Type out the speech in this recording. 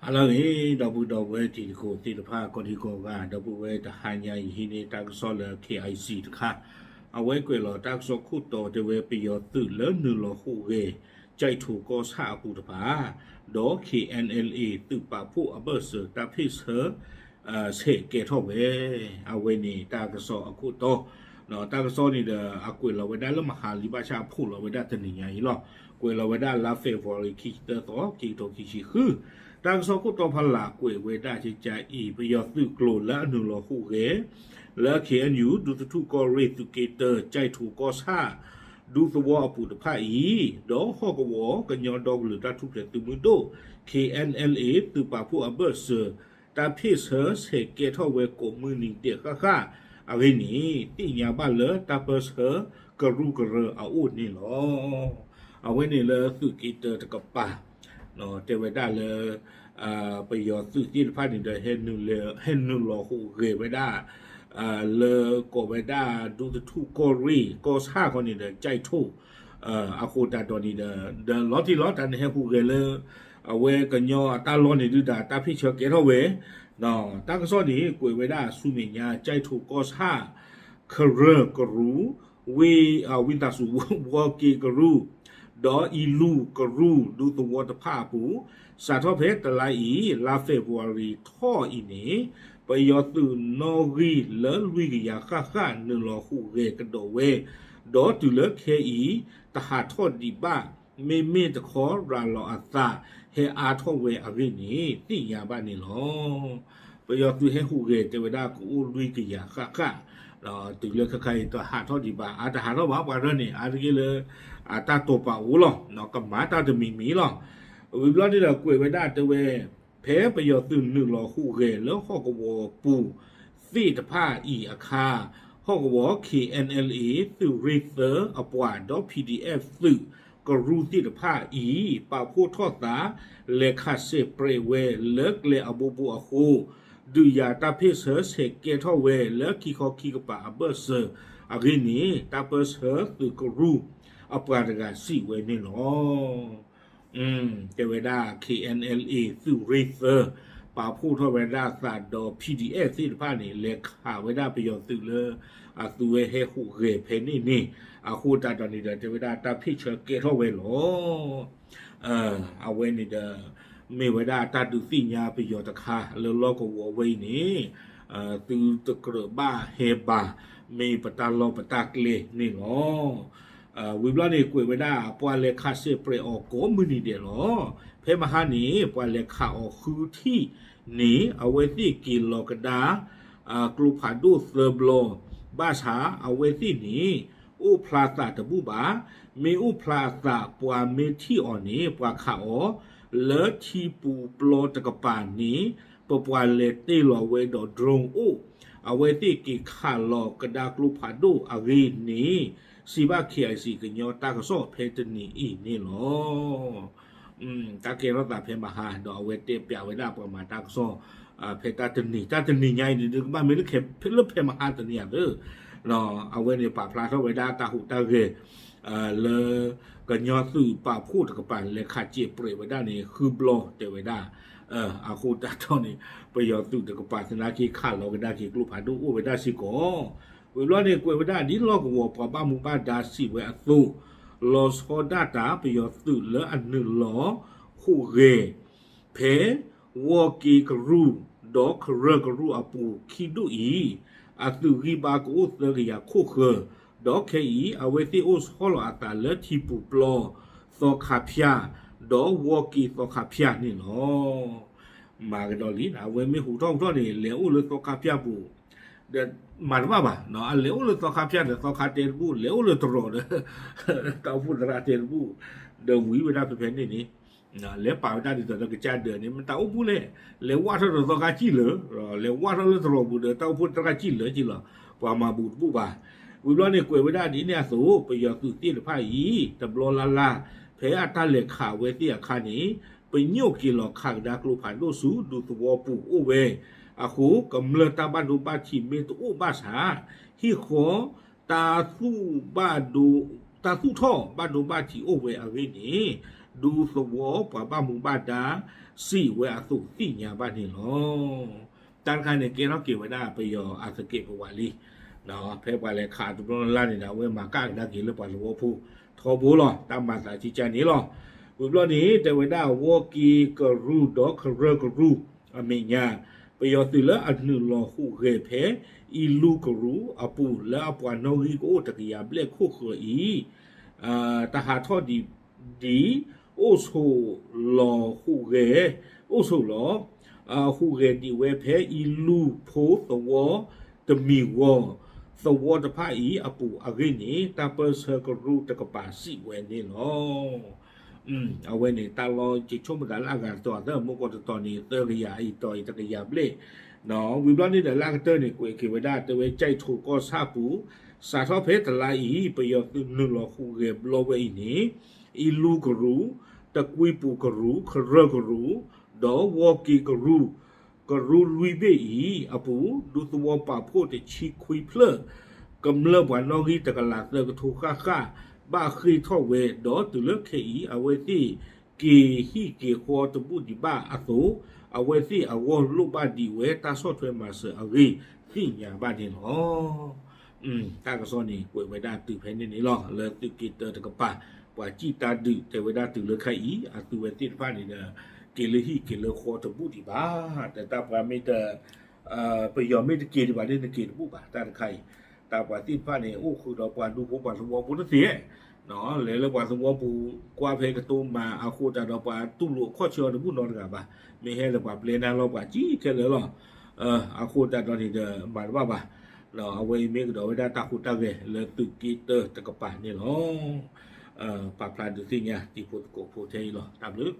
ဟါလၢအဂ့ၤ ဒီပုၢ်ဒီဝဲၢ်တံၤသကိးသ့ၣ်တဖၣ် ကိးဒံကိးဂၤ ဒီပုၢ်ဝဲၢ်တဟါညါအံၤ ဟံးန့ၢ်တၢ်ကစီၣ်လၢ K I C တခါ, အဝဲကွဲးလီၤတၢ်ကစီၣ်ခိၣ်တီတဲဝဲ ပယီၤသုးလၢနုာ်လီၤဟူးဂဲၤ ကၠဲးထိးကီၢ်ဆၣ်အပူၤတဖၣ်, ဒီး K N L A သုးပာ်ဖှိၣ်အဘၢၣ်စၢၤတၢ်ဖ့ၣ်ဆၢ ဆဲးကဲထီၣ်ဝဲ, အဝဲန့ၣ်တၢ်ကစီၣ်အခိၣ်တီ, တၢ်ကစီၣ်န့ၣ်ဒီး အကွဲးလီၤဝဲဒၣ်လၢမဟါလံ ဘၣ်ဆၣ်အဖီၣ်လီၤဝဲဒၣ်တနံၤညါအံၤလီၤ. ကွဲးလီၤဝဲဒၣ်လါ February ခံဆံသၢသီ ခံကထိခံဆံဃု, တၢ်ကစီၣ်ခိၣ်တီဖီလာ်ကွဲးဝဲဒၣ်ကကါအံၤ ပယီၤသုးကျိၤလၢအနုာ်လီၤဟူးဂဲၤ လၢ K N U ဒူသထူၣ်ကီၢ်ရ့ၣ်သုးက့တၢ ကၠဲးထိးကီၢ်ဆၣ် ဒူသဝီအပူၤတဖၣ်အံၤ, ဒီးဟီၣ်ကဝီၤကညီဒီကလုာ်တၢ်ထူၣ်ဖျဲးသုးမုၢ်ဒိၣ် K N L A သုးပာ်ဖှိၣ်အဘၢၣ်စၢၤ တၢ်ဖ့ၣ်ဆၢဆဲးကဲထီၣ်ဝဲကိးမုၢ်နံၤဒဲးဃၣ်ဃၣ်အဂ့ၢ်န့ၣ် သ့ၣ်ညါဘၣ်လၢတၢ်ပၢဆှၢကရူၢ်ကရၢအအိၣ်န့ၣ်လီၤ. အဝဲန့ၣ်လၢသုးက့တၢတကပၤ တဲဝဲဒၣ်လၢ ပယီၤသုးသ့ၣ်တဖၣ်န့ၣ်ဒီး ဟဲနုာ်လီၤဟူးဂဲၤဝဲဒၣ် လၢကိးဝဲဒၣ်ဒူသထူၣ်ကီၢ်ရ့ၣ်ကီၢ်ဆၣ်ခီန့ၣ်ဒီး ကၠဲးထိး အဃိသတးဒီးန့ၣ်ဒီး ဒီးလီၤတံၢ်လီၤ တၢ်န့ၣ်ဟဲဟူးဂဲၤလၢ အဝဲကညီအတၢ်လီၢ်န့ၣ်ဒုးဒီး တၢ်ဖ့ၣ်ဆၢကဲထီၣ်ဝဲ, တၢ်ကစီၣ်န့ၣ် ကွဲးဝဲဒၣ်ဆူမဲာ်ညါ ကၠဲးထိးကီၢ်ဆၣ် ကရၢၢ်ကရူၢ် ဝံသးစူၤ ဝီၤက့ၤကရူၢ် ဒီးအံလူၢ်ကရူၢ် ဒူသဝီတဖၣ်အပူၤ စးထီၣ်ဖဲတလါအံၤ လါ February ထီၣ်အံၤန့ၣ် ပယီၤသုးနီၣ်ဂံၢ်လၢလွံၢ်ကယၤဃၣ်ဃၣ် နုာ်လီၤဟူးဂဲၤကဒီးဝဲ, ဒီးတုၤလၢခဲအံၤ တဟးထီၣ်ဒံးဘၣ်, မ့မ့ၢ်တခီရၤလီၤအသး ဟဲအါထီၣ်ဝဲအဂ့ၢ်န့ၣ် သ့ၣ်ညါဘၣ်န့ၣ်လီၤ. ပယီၤသုးဟဲဟူးဂဲၤတဲဝဲဒၣ်ကအိၣ်လွံၢ်ကယၤဃၣ်ဃၣ်, တုၤလၢခဲခါအံၤ တဟးထီၣ်ဒံးဘၣ်, အတဟးထီၣ်ဘၣ် ပှၤရၢန့ၣ် အါတက့ၢ်လၢ အတၢ်တိာ်ပာ်အိၣ်လီၤ, ကမၤတၢ်တမံၤမံၤလီၤ. ဝံၤဘျီန့ၣ်ဒီးကွဲးဝဲဒၣ်တဲဝဲ ဖဲပယီၤသုးနုာ်လီၤဟူးဂဲၤလၢဟီၣ်ကဝီၤပူၤသ့ၣ်တဖၣ်အံၤအခါ, ဟီၣ်ကဝီၤ K N L A သုးရ့ၣ်သၢအပှၤဒီး P D F သုးကရူၢ်သ့ၣ်တဖၣ်အံၤ ပာ်ဖှိၣ်ထီၣ်သး လဲၤခးစဲးပြဲးဝဲလၢကျဲအဘိဘိအဃိ, ဒုးယၤတၢ်ဖ့ၣ်ဆၢဆဲးကဲထီၣ်ဝဲလၢခံခီခံကပၤအဘၢၣ်စၢၤအဂ့ၢ်န့ၣ် တၢ်ပၢဆှၢသုးကရူၢ်အပှၤတဂၤစံးဝဲန့ၣ်လီၤ. တဲဝဲဒၣ် K N L A သုးရ့ၣ်သၢ ပာ်ဖှိၣ်ထီၣ်ဝဲဒၣ်သးဒီး P D F သ့ၣ်တဖၣ်န့ၣ် လဲၤခးဝဲဒၣ်ပယီၤသုးလၢ အသုးဝဲဟဲဟူးဂဲၤဖဲန့ၣ်န့ၣ်, အဃိသတးဒီးန့ၣ်ဒီး တဲဝဲဒၣ်တၢ်ဖ့ၣ်ဆၢကဲထီၣ်ဝဲလီၤ. အဝဲန့ၣ်ဒီး မ့ၢ်ဝဲဒၣ်တၢ်ဒုးသ့ၣ်ညါပယီၤတခါလၢလီၢ်ကဝီၤဝဲအံၤန့ၣ်, သုတကြၢးဘၣ်ဟဲဘၣ်, မ့ၢ်ပတၢ်လီၢ်ပတၢ်ကျဲန့ၣ်လီၤ. ဝံၤဘျီန့ၣ် ကွဲးဝဲဒၣ် ပှၤလဲၤခးစဲးပြဲးအီၤကိးမုၢ်နံၤဒဲးလီၤ. ဖဲမဟါန့ၣ် ပှၤလဲၤခးအီၤဃုထံၣ်န့ၣ် အဝဲသ့ၣ်က့ၤလီၤကဒါ ကျိဖးဒိၣ်သၢဘျီ, ဘၣ်ဆၣ်အဝဲသ့ၣ်န့ၣ် အိၣ်ဖျါသးတဘူၣ်ဘၣ်. မ့ၢ်အိၣ်ဖျါအသး ပှၤမ့ၢ်ထံၣ်အီၤန့ၣ် ပှၤခးအီၤ လၢထံပူၤပျီတကပၤန့ၣ် ပပှၤလဲၤတ့ၢ်လီၤဝဲဒီး drone အိၣ်, အဝဲသ့ၣ်က့ၤခးလီၤကဒါကျိဖးဒိၣ်အဂ့ၢ်န့ၣ် စံးဘၣ် K I C ကညီတၢ်ကစီၣ်ဖဲတနံၤအံၤန့ၣ်လီၤ. တၢ်ကဲထီၣ်သးဖဲမဟါ ဒီးအဝဲတဲပျးဝဲဒၣ်ပှၤမၤတၢ်ကစီၣ် ဖဲတၢ်တနံၤ တၢ်တနံၤညါအံၤန့ၣ် ကဘၣ်မ့ၢ်လၢဖဲမဟါတနံၤဧါသၢ, အဝဲန့ၣ်ပာ်ဖျါထီၣ်ဝဲဒၣ်တၢ်ဟူးတၢ်ဂဲၤ လၢ ကညီသုးပာ်ဖှိၣ်တကပၤ လဲၤခးစဲးပြဲးဝဲဒၣ်န့ၣ် ဃုဘျီတဲဝဲဒၣ်, အဃိသတးဒီးန့ၣ် ပယီၤသုးတကပၤသနာ်က့ ခးလီၤကဒါက့ၤကျိဖးဒိၣ်အိၣ်ဝဲဒၣ်စ့ၢ်ကီး. ဝံၤဘျီန့ၣ် ကွဲးဝဲဒၣ်ဒ်လီၢ်ကဝီၤပှၤဘၣ်မူဘၣ်ဒါစံးဝဲအသိး, လီၤဆီဒၣ်တၢ် ပယီၤသုးလၢအနုာ်လီၤဟူးဂဲၤ ဖဲ ဝီၤက့ၤကရူၢ် ဒီးကရၢၢ်ကရူၢ်အပူၤခံဒူၣ်အံၤ, အသုးဂံၢ်ဘါကအိၣ်သၢကယၤခိၣ်ဃၢၤ, ဒီးခဲအံၤ အဝဲသ့ၣ်အိၣ်ဆီလီၤအသးလၢထံပူၤပျီ သီခါဖၠၣ်, ဒီးဝီၤက့ၤသီခါဖၠၣ်န့ၣ်လီၤ. မၤကဒီးလံ အဝဲမ့ၢ်ဟူးထီၣ်ဟူးထီၣ်န့ၣ် လဲၤအိၣ်လၢသီခါဖၠၣ်ပူၤ ဒီးမၤတဘၣ်ဘၣ်, အလဲၤအိၣ်လၢသီခါဖၠၣ်ဒီး သီခါတဲတဘူၣ်, လဲၤအိၣ်လၢတရီးဒီး တၢ်အိၣ်ဖှိၣ်သရၣ်တဲတဘူၣ်, ဒီးဝံၤဝဲဒၣ်ဖဲဖဲန့ၣ်န့ၣ် လဲၤပာ်ဝဲဒၣ်ဒ်သိးဒီးကစၢ်ဒၢးန့ၣ် မတၤအိၣ်ဘူးလဲၣ်, လဲၤဝၢ်ထီၣ်ဒီးသီခါစံၣ်လၢာ်, လဲၤဝၢ်ထီၣ်လၢတရီးပူၤဒီး တၢ်အိၣ်ဖှိၣ်သရၣ်စံၣ်လၢာ်က့လီၤ. ပှၤမၤဘူးတဘူၣ်ဘၣ်. ဝံၤဘျီန့ၣ် ကွဲးဝဲဒၣ်ဒ်န့ၣ်အသိး ပယီၤသုးသ့ၣ်တဖၣ်အံၤ တဘျီလၢ်လၢ် ဖဲအတၢ်လဲၤခးဝဲသ့ၣ်အခါန့ၣ် ပညိၣ်က့ၤလီၤခးကဒါကျိဖးဒိၣ်ဆူဒူသဝီပူၤအိၣ်ဝဲအဃိ ကမျၢၢ်တၢ်ဘၣ်ဒိဘၣ်ထံးမ့ၢ်တအိၣ်ဘၣ်ဆၣ် ဟံၣ်ဃီတၢ်သူၣ်ဘၣ်ဒိ တၢ်သူၣ်ထီၣ်ဘၣ်ဒိဘၣ်ထံးအိၣ်ဝဲအဂ့ၢ်န့ၣ် ဒူသဝီပှၤဘၣ်မူဘၣ်ဒါစံးဝဲအသိးသ့ၣ်ညါဘၣ်န့ၣ်လီၤ. တၢ်တခါန့ၣ် ကဲထီၣ်က့ၤဝဲဒၣ်ပယီၤအသကဲးပဝးလံ. ဖဲပှၤလဲၤခးတဘျီလၢ်လၢ်န့ၣ်ဒီး အဝဲမၤကၣ်ကဒါက့ၤလၢပှၤသဝီဖိထီဘိလီၤ. တၢ်မၤသးကကန့ၣ်လီၤ. ဝံၤဘျီန့ၣ် တဲဝဲဒၣ် ဝီက့ၤကရူၢ်ဒီးခရၢၢ်ကရူၢ်အမဲာ်ညါ ပယီၤသုးလၢအနုာ်လီၤဟူးဂဲၤဖဲ အံလူကရူၢ်အပူၤ လၢအပှၤနီၣ်ဂံၢ်ကအိၣ်တကယၤဘျဲၣ်ခိၣ်ဃၢၤအံၤ တၢ်ဟးထီၣ်ဒံး အိၣ်ဆိးလီၤဟူးဂဲၤ, အိၣ်ဆိးလီၤ ဟူးဂဲၤဒံးဝဲဖဲအံလူဖိသဝီတမံၤဂီၢ်, သဝီတဖၣ်အံၤအပူၤအဂ့ၢ်န့ၣ် တၢ်ပၢၢ်ဆၢကရူၢ်တကပၤစံးဝဲန့ၣ်လီၤ. အဝဲန့ၣ် တၢ်လီၢ်ကဆိကမိၣ်သးလၢအဂၤတတီၤသၢ မူကီၢ်တတီၤန့ၣ် သၢကယၤအံၤတီၤအံၤတကယၤဘျဲၣ် ဝံၤဘျီန့ၣ်ဒီး လၢအကတၢၢ်န့ၣ် ကွဲးက့ၤဝဲဒၣ် တဲဝဲ ကၠဲးထိးကီၢ်ဆၣ်ပူၤ စးထီၣ်ဖဲတလါအံၤ ပယီၤသုးနုာ်လီၤဟူးဂဲၤဘျီဝဲအံၤန့ၣ် အံလူကရူၢ်, တကွံပူၤကရူၢ်, ခရၢၢ်ကရူၢ်, ဒီးဝီက့ၤကရူၢ်, ကရူၢ်လွံၢ်ဘ့ၣ်အံၤအပူၤ ဒူသဝီပာ်ဖှိၣ်တဆံခွံဖျၢၣ် ကမျၢၢ်ပှၤနီၣ်ဂံၢ်တကလးသၢကထိဃၣ်ဃၣ် ဘၣ်ဃ့ၢ်ထီၣ်ဝဲ ဒီးတုၤလၢခဲအံၤ အဝဲသ့ၣ်က့ၤဟံၣ်က့ၤဃီတဘူၣ်ဒံးဘၣ်အသိး အဝဲသ့ၣ်အဂီၢ်လိၣ်ဘၣ်ဒံးဝဲတၢ်ဆီၣ်ထွဲမၤစၢၤအဂ့ၢ်သ့ၣ်ညါဘၣ်န့ၣ်လီၤ. တၢ်ကစီၣ်န့ၣ် ကွဲးဝဲဒၣ်တုၤဖဲန့ၣ်န့ၣ်လီၤ. လၢသုးက့တၢတကပၤ ပှၤစံၣ်တၢ်ဒုး တဲဝဲဒၣ်တုၤလၢခဲအံၤ အသုဝဲသ့ၣ်တဖၣ်န့ၣ်ဒီး က့ၤလၢဟံၣ်က့ၤလၢဃီတဘူၣ်ဒံးဘၣ်. ဒီးတၢ်ပှၤမ့ၢ်တ ပယီၤမ့ၢ်တက့ၤဒံးဘၣ်န့ၣ် နက့ၤတဘူၣ်ဘၣ် တၢ်တခါအံၤ. တၢ်ပှၤသ့ၣ်တဖၣ်န့ၣ် အိၣ်ဃုာ်ဒီးပှၤဒူဖိပှၤသဝီဖိတသ့ လဲၤလၢပှၤသဝီပူၤ ကွၢ်ဖဲကတိၤမၤအဃိတၢ်ဒီးပှၤတူၢ်လိာ်အခီၣ်ဆၢအီၤတဘူၣ်နီတဂၤဘၣ်. မ့ၢ်ဟဲလၢပှၤပျဲနါလီၤပှၤစံၣ်ခဲလၢာ်လီၤ. အဃိတၢ်ဒီးန့ၣ်ဒီးမၤတဘၣ်ဘၣ်. အဝဲအံၤမ့ၢ်ကဒီးဝဲဒၣ်တၢ်ဟူးတၢ်ဂဲၤလၢသုးက့တၢတကပၤန့ၣ်လီၤ. ပာ်ဖျါဒုးသ့ၣ်ညါတံၤဖိသကိးဖိထဲအံၤလီၤ. တၢ်ဘျုး